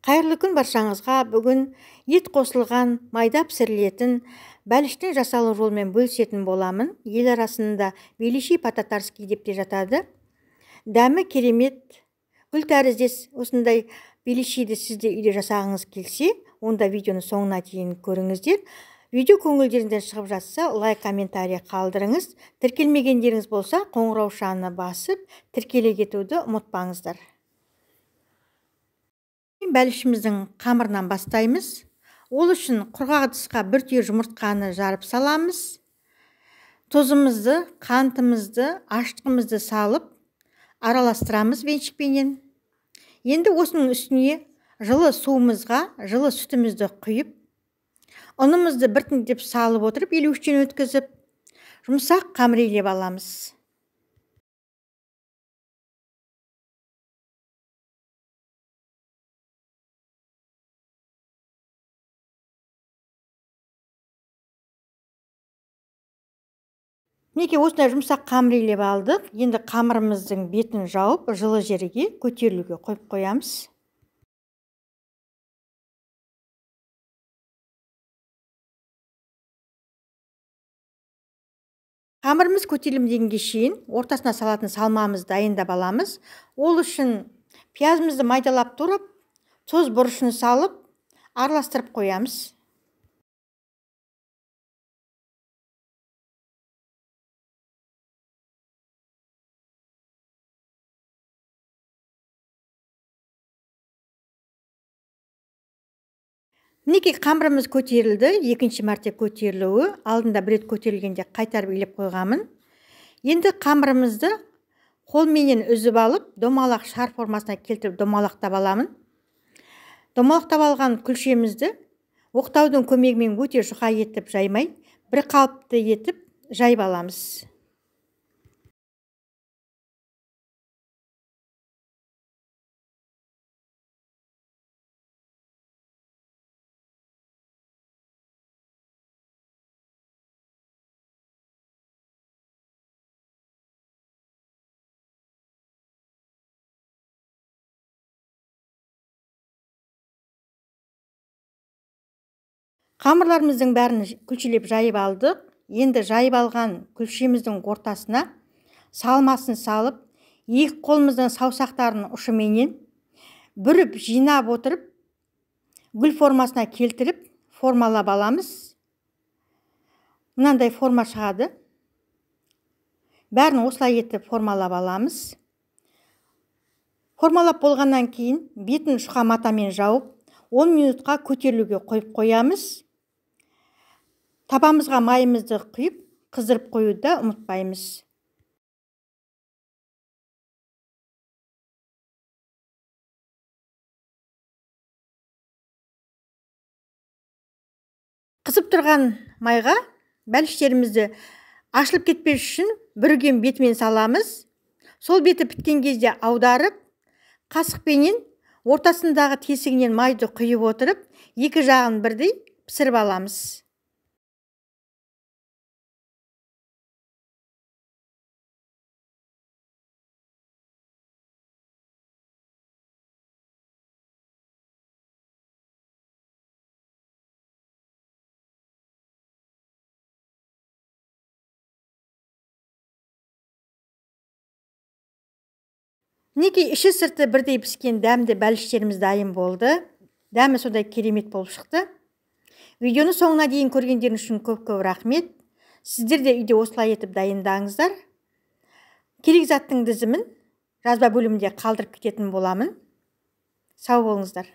Қайырлы күн баршаңызға. Бүгін ет қосылған майда пісірілетін бәліштің жасалу жолымен бөлісетін боламын. Ел арасында беляши по-татарски деп те жатады. Дәмі керемет, гүл тәріздес осындай беляшиді сіз де үйде жасағыңыз келсе, онда видеоны соңына дейін көріңіздер. Видео көңілдеріңізден шығып жатса, лайк, комментарий қалдырыңыз. Тіркелмегендеріңіз болса, қоңыраушаны басып, тіркеле кетуді ұмытпаңыздар. Бәлішіміздің қамырынан бастаймыз. Ол үшін құрғақ ыдысқа бір түйір жұмыртқаны жарып саламыз. Тұзымызды, қантымызды, ашытқымызды салып, араластырамыз венчикпенен. Енді осының үстіне жылы суымызға жылы сүтімізді құйып, ұнымызды біртіндеп салып отырып, елеуіштен өткізіп, жұмсақ қамыр илеп аламыз. Мінекей осындай жұмсақ қамыр илеп алдық. Енді қамырымыздың бетін жауып, жылы жерге көтерілуге қойып қоямыз. Қамырымыз көтерілім дегенге шейін ортасына салатын салмамызды дайындап аламыз. Ол үшін пиязымызды майдалап турап, тұз бұрышын салып, араластырып қоямыз. Мінекей қамырымыз көтерілді, екінші мәрте көтерілуі, алдында бір рет көтерілгенде қайтарып илеп қойғанмын. Енді қамырымызды қолменен үзіп алып, домалақ шар формасына келтіріп домалақтап аламын. Домалақтап алған күлшемізді оқтаудың көмегімен өте жұқа етіп жаймай, бір қалыпты етіп жайып аламыз. Қамырларымыздың бәрін күлшелеп жайып алдық. Енді жайып алған күлшеміздің ортасына салмасын салып, екі қолымыздың саусақтарының ұшыменен бүріп жинап отырып, гүл формасына келтіріп формалап аламыз. Мынандай форма шығады. Бәрін осылай етіп формалап аламыз. Формалап болғаннан кейін бетін жұқа матамен жауып, 10 минутқа көтерілуге қойып қоямыз. Табамызға майымызды құйып, қыздырып қоюды да ұмытпаймыз. Қызып тұрған майға бәліштерімізді ашылып кетпес үшін бүрген бетімен саламыз. Сол беті біткен кезде аударып, қасықпенен ортасындағы тесігінен майды құйып отырып, екі жағын бірдей пісіріп аламыз. Мінекей іші сырты бірдей піскен дәмді бәліштеріміз дайын болды. Дәмі сондай керемет болып шықты. Видеоны соңына дейін көргендеріңіз үшін көп-көп рахмет. Сіздер де үйде осылай етіп дайындаңыздар. Керек заттың тізімін жазба бөлімінде қалдырып кететін боламын. Сау болыңыздар.